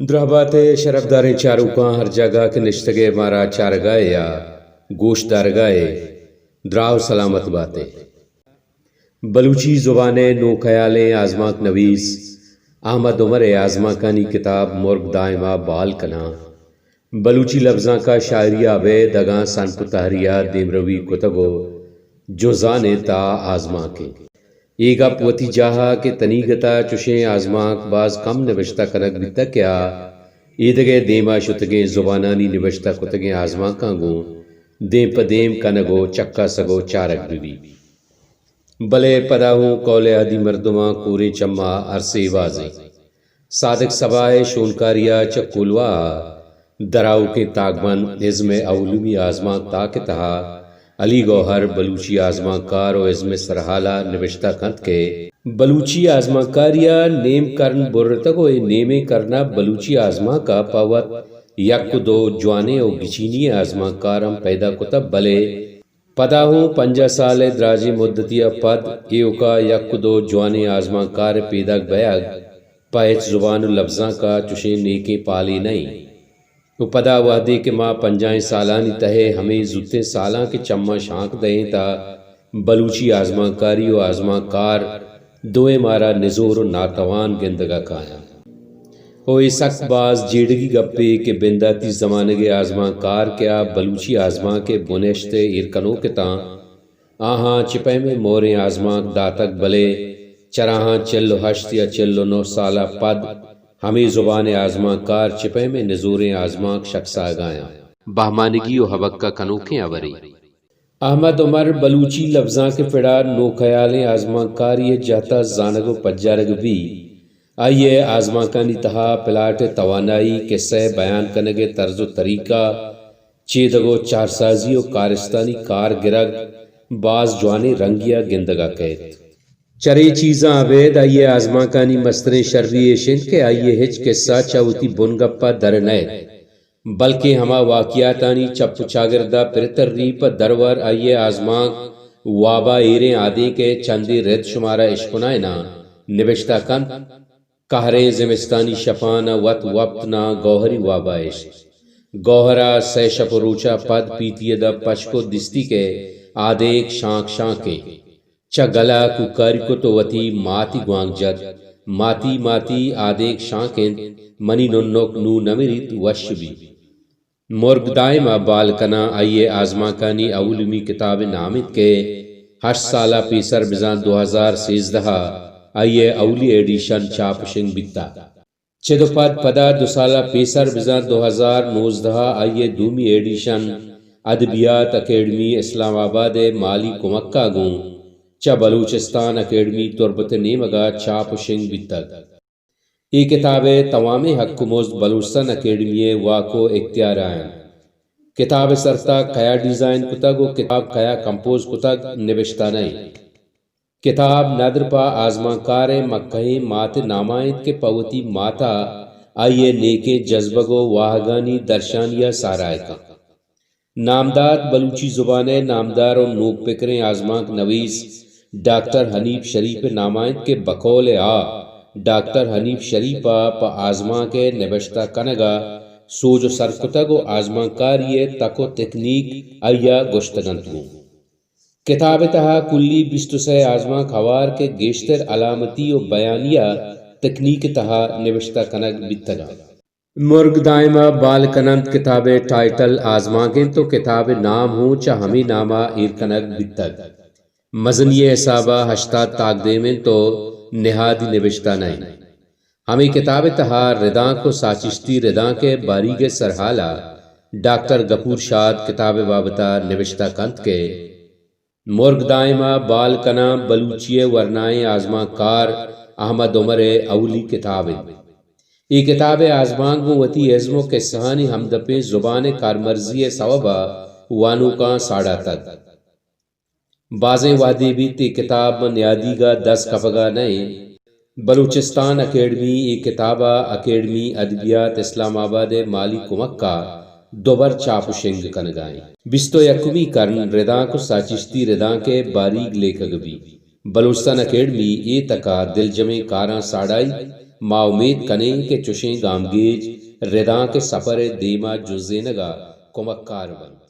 درہبات ءِ شرپداریں چاروکاں، ہر جاگہ کہ نشتگ ئے مارا چارگا ئے یا گوش دارگا ئے، دراہ ءُ سلامت بات ئے۔ بلوچی زبان ءِ نوک ہیالیں آزمانک نویس احمد عمر ءِ آزمانکانی کتاب مرگ دائم ءَ بال کناں۔ بلوچی لبزانک ءَ شاعری ءَ ابید اگاں سنپ ءُ تہری ءَ دیمروی کتگ ءُ جنزان ءِ تہا آزمانک اِنت۔ اے گپ وتی جاہ ءَ کہ تنیگت ءَ چشیں آزمانک باز کم نبشتہ کنگ بیتگ کہ آ ایدگہ دیم ءَ شتگیں زبانانی نبشتہ کتگیں آزمانکاں گوں دیم پہ دیم کنگ ءُ چکاسگ ءُ چارگ بہ بیت۔ بلے پدا ہوں قول ءِ اہدی مردماں کوریں چماں ارس ایوازیں۔ صادق صبا ءِ شونکاری ءَ چہ کولواہ ءَ درآؤکیں تاکبند ازم ءِ اولیمی آزمانک تاک ءِ تہا علی گوہر بلوچی آزمانکار ءُ ازم ءِ سرحال ءَ نبشتہ کنت کہ بلوچی آزمانکاری ءَ نیم کرن برتگ ءُ اے نیمیں کرن ءَ بلوچی آزمانک ءَ پہ وت یک ءُ دو جوانیں ءُ گچینی ئیں آزمانکار ہم پیدا کتگ، بلے پدا ہوں پنجاہ سال ءِ دراجیں مدتی ءَ پد ایوک ءَ یک ءُ دو جوانیں آزمانکار ءِ پیداک بئیگ پہ ہچ زبان ءُ لبزانک ءَ چشیں نیکیں پالے نہ اِنت۔ ءُ پدا وہدے کہ ما پنجاہیں سالانی تہ ءَ ہمے زوتیں سالاں کہ چماں شانک دئیں تہ بلوچی آزمانکاری ءُ آزمانکار دوئیں مارا نزور ءُ ناتوان گندگ ءَ کایاں۔ ءُ اے سک باز جیڑگی گپے کہ بنداتی زمانگ ءِ آزمانکار کہ آ بلوچی آزمانک ءِ بنہشت ءِ ایر کنوک اتاں، آہاں چہ پیمیں مہریں آزمانک داتگ، بلے چراہاں چل ءُ ہشت یا چل ءُ نہ سال ءَ پد ہمے زبان ءِ آزمانکار چہ پیمیں نزوریں آزمانک شکسائگ ءَ آیاں۔ بہمانگی ءُ ہبکہ کنوکیں ہبرے۔ احمد عمر بلوچی لبزانک ءِ پڑ ءَ نوک ہیالیں آزمانکاری ءِ جہت ءَ زانگ ءُ پجارگ بی۔ آئی ءِ آزمانکانی تہا پلاٹ ءِ توانائی، کسہ ءِ بیان کنگ ءِ طرز ءُ طریقہ، چیدگ ءُ چارسازی ءُ کارستانی کار گرگ باز جوانیں رنگے ءَ گندگ ءَ کئیت۔ چرے چیزاں ابید آئی ءِ آزمانکانی مستریں شری ایش اِنت کہ آئی ءِ ہچ کسہ چہ وتی بنگپ ءَ در نئیت، بلکیں ہما واقعاتانی چپ ءُ چاگرد ءَ پر تری پہ درور آئی ءِ آزمانک واب ءَ ایریں آدینک ءِ چندے رد شمارا اشکنائیناں نبشتہ کنت۔ قہریں زمستانی شپان ءَ وت وپت ناں گوہری واب ءَ اشت۔ گوہر ءَ سئے شپ ءُ روچ ءَ پد پیتی ءِ دپ پچ کت، دیستی کہ آدینک شانک شانک اِنت۔ چہ گل ءَ کوکاری کت ءُ وتی ماتی گوانک جت۔ ماتی، ماتی، آدینک شانک اِنت، منی ننک نوں نہ مریت، وش بیت۔ مرگ دائم ءَ بال کناں آئی ءِ آزمانکانی اولیمی کتاب ءِ نام اِنت کہ ہشت سال ءَ پیسر بزاں دو ہزار سیزدہ ءَ آئی ءِ اولی ایڈیشن چاپ ءُ شنگ بیتگ۔ چد ءُ پد پدا دو سال ءَ پیسر بزاں دو ہزار نوزدہ ءَ آئی ءِ دومی ایڈیشن ادبیات اکیڈمی اسلام آباد ءِ مالی کمک ءَ گوں چہ بلوچستان اکیڈمی تربت ءِ نیمگ ءَ چاپ ءُ شنگ بیتگ۔ اے کتاب ءِ توامیں حق ءُ مزد بلوچستان اکیڈمی ءِ واک ءُ اختیار ءَ اِنت۔ کتاب ءِ سرتاک کیا ڈیزائن کتگ ءُ کتاب کیا کمپوز کتگ، نبشتہ نہ اِنت۔ کتاب ندر پہ آزمانکار ءِ مکہیں مات ءِ نام ءَ اِنت کہ پہ وتی مات ءَ آئی ءِ نیکیں جزبگ ءُ واہگانی درشانی ءَ ساراہ کنت۔ نامدات بلوچی زبان ءِ نامدار ءُ نوک پکریں آزمانک نویس ڈاکٹر حنیف شریف ءِ نام ءَ اِنت کہ بقول آ ڈاکٹر حنیف شریف ءَ پہ آزمانک ءِ نبشتہ کنگ ءَ سوج ءُ سر کتگ ءُ آزمانکاری ءِ تک ءُ تکنیک آئی ءَ گوشتگ اَنت گوں۔ کتاب ءِ تہا کلی بیست ءُ سئے آزمانک ہوار کہ گیشتر علامتی ءُ بیانیہ تکنیک ءِ تہا نبشتہ کنگ بیتگ اَنت۔ مرگ دائم ءَ بال کن اَنت کتاب ءِ ٹائٹل آزمانک اِنت ءُ کتاب ءِ نام ہوں چہ ہمے نام ءَ ایر کنگ بیتگ۔ مزنی ءِ حساب ءَ ہشتاد تاکدیم اِنت ءُ نہادی نبشتہ نہ اِنت۔ ہمے کتاب ءِ تہا ردانک ءُ ساچشتی ردانک ءِ باریگ ءِ سرحال ءَ ڈاکٹر گپور شاد کتاب ءِ بابت ءَ نبشتہ کنت کہ مرگ دائم ءَ بال کناں بلوچی ءِ ورنائیں آزمانکار احمد عمر ءِ اولی کتاب اِنت۔ اے کتاب ءِ آزمانک گوں وتی ازم ءُ کسہانی ہمدپیں زبان ءِ کارمرزی ءِ سوب ءَ وانوکاں ساڑاتگ۔ بازیں وہدے بیت اے کتاب ماں نیادیگ ءَ دست کپگ ءَ نہ اِنت۔ بلوچستان اکیڈمی اے کتاب ءَ اکیڈمی ادبیات اسلام آباد ءِ مالی کمک ءَ دوبر چاپ ءُ شنگ کنگ ءَ اِنت۔ بیست ءُ یکمی کرن ردانک ءُ ساچشتی ردانک ءِ باریگ لیکگ بیت۔ بلوچستان اکیڈمی اے تک ءَ دلجمیں کاراں ساڑائی، ما امیت کنیں کہ چشیں گامگیج ردانک ءِ سپر ءِ دیم ءَ جزینگ ءَ کمکار بنت۔